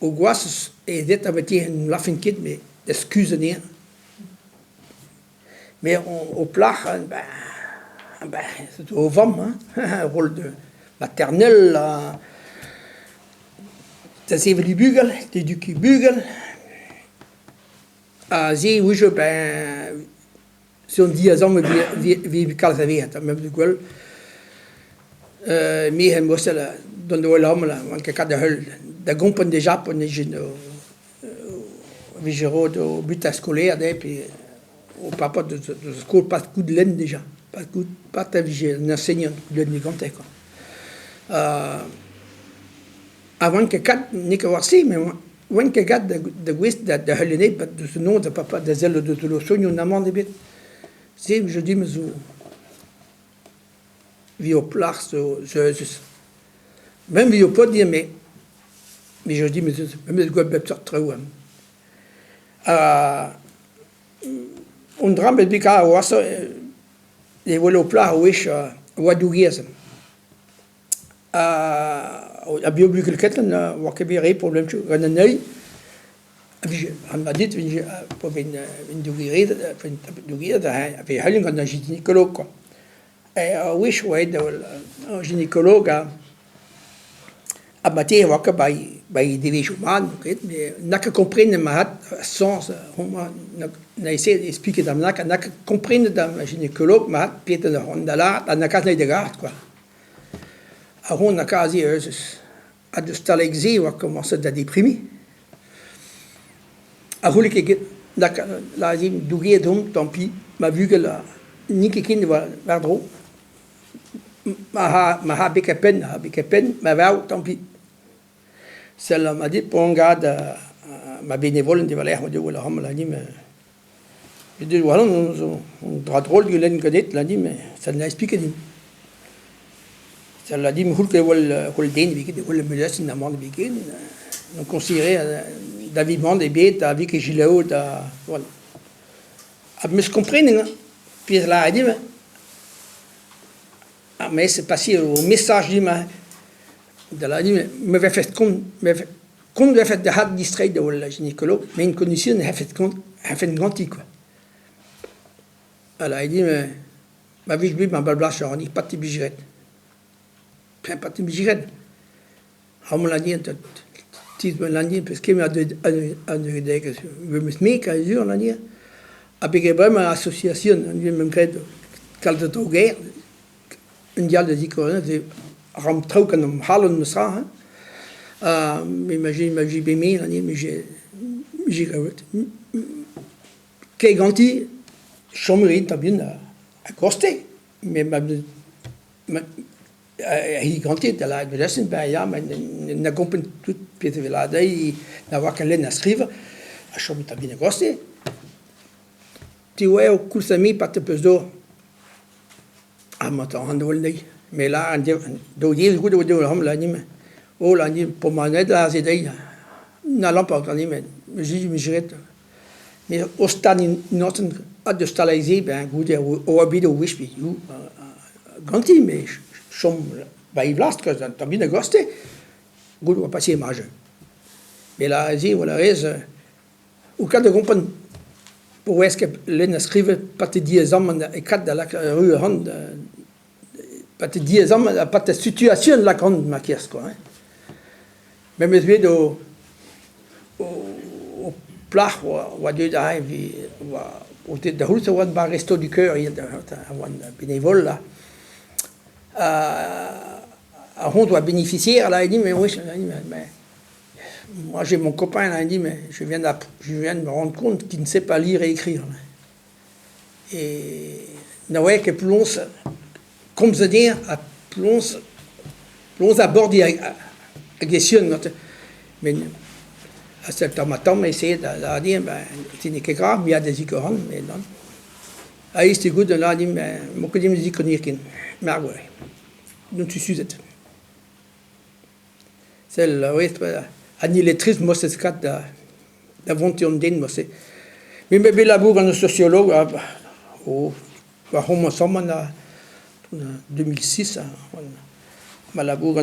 O gwaz aet a-vete ne lârfen ket met da skuz anezhañ. Met ho plac'h ben setu ho vamm hein, roll maternel ha da sevel he bugel, d'edukiñ he bugel. Ha se a-wechoù ben se an diazamm evit kalz a wezh me 'meus gwell. Me em boa dont da welet amañ oan ket kat da heul da gompren deja pa 'nije vije roet o buta skolaer dezhe pe o papa deus skol pas goût lenn deja, pas goût pas a vije un enseignant lenn gante kwa. Ha oan ket kat n'eo ket war-se met oan ket kat da gouest da heul anezhe pa deus noz da papa da sellout deus o sonioù na mann ebet. Se je dis me zo vi ho plac'h zo euzhus. Mem vi ho paotr dir met met je dis me 'z eus me 'meus gwellet bep seurt traoù hein. Ha un dra bet bet kavet gwashoc'h e welo plac'h a-wech oa dougerez. Ha bugel kentañ ne oa ket bet re problemoù gant an eil a vije ma dit vije pa vin dougerez a vez c'hellin gant ar gynécologue kwa. A-wech oa aet ar gynécologue ha marteze e oa ket 'ba e devezhioù mat n'on ket met n'a ket komprenet mat sañs homañ na esaet expliket da'm lakaat n'a ket komprenet d'ar gynécologue mat pet a c'hoant da lâret ha n'a ket anezhi da garet kwa. Ha hon a kazi euzhus. Ha deus talek-se e oa komañset da deprimiñ. A c'houlle ket get lakaat douget omp tant pis ma bugel n'int ket ken war-dro. Ma ha bet penn ha bet penn ma varv tant pis. Sell ma dit p'on gad ma benevolenn diwar-lerc'h o devoa lâret la dimp zo un dra drol gwelet ganit la dimp ça n'a expliqué din. Ça l'a dit c'houl ket wel den evit ket wel medesin amañ evit ket donc considéré da vit mont ebet da vit ket selaou da voilà. Ha 'meus komprenet pezh lâret dimp Ah mais c'est passé o message din ma da lâret din me vefe kont me kont vefe da c'had distreiñ da wel gynécologue met en condition e c'hellfet kont c'hellfen ganti quoi. Ha lâret din ma vije bet ma balblas ur pas te blij ret. Pas te blij ret. Amañ lâret din tizh lâret din peus ket a deuet memes me kazi sur lâret din ha betek bremañ association meump graet kalz a draoù gaer un dial da zikour neuze ran traoù gant am c'halon memes tra hein. Ha m'imagine ma vije bet me lâret din 'mije 'mije kavet ket ganti chom rin ta bihan a-gostez met ma Hi ganti da lâret evel-se, ben ya, met na gompren tout pezh e vez lâret dezhi, na oa ket lenn na skrivañ, ha chom ta bihan a-gostez. Te oa koulz ha me pa te peus dor. Ha ma 'ta an daol dezhi. Me lâr an daou yezh goude o deus lâret din, oh lâret din pomanet aze dezhi, na lampa ganin met me ret. Met o stad inotent ha deus tal-se ben goude oa bet o wech hiziv ganti met chom 'ba e vlaz kwa tamm bihan a-gostez goude oa pase ma jeu. Met aze voilà rez o kad da gompren penaos ket lenn ha skrivañ pa te diaezamant e kad da lakaat erru ac'hann pa te diaezamant ha pa te situation lakaont ma kerz kwa hein. Memes bet o o plac'h oa deuet aze evit oa o da c'houlz e oan 'ba Resto du Cœur ivez a oan bénévole là. Ar c'hont oa bénéficiaire là, il dit mais oui, mais moi j'ai mon copain là, il dit mais je viens je viens de me rendre compte qu'il ne sait pas lire et écrire. Et na oa ket penaos komz anezhañ ha penaos penaos abordiñ ar gestion gante. Met ha seul tamm-ha-tamm essayer da lâret din ben se n'eo ket grav, me a da zikoran met nann. Aes eo goût da lâret din ben 'mo ket din zikonir ken, marv eo. N'on ket suzet. Sell an illetrist 'moa kat da da vont an den morse. Me 'm bet labour gant ur sosiolog o war homañ-sammañ 2006 ma labour gant.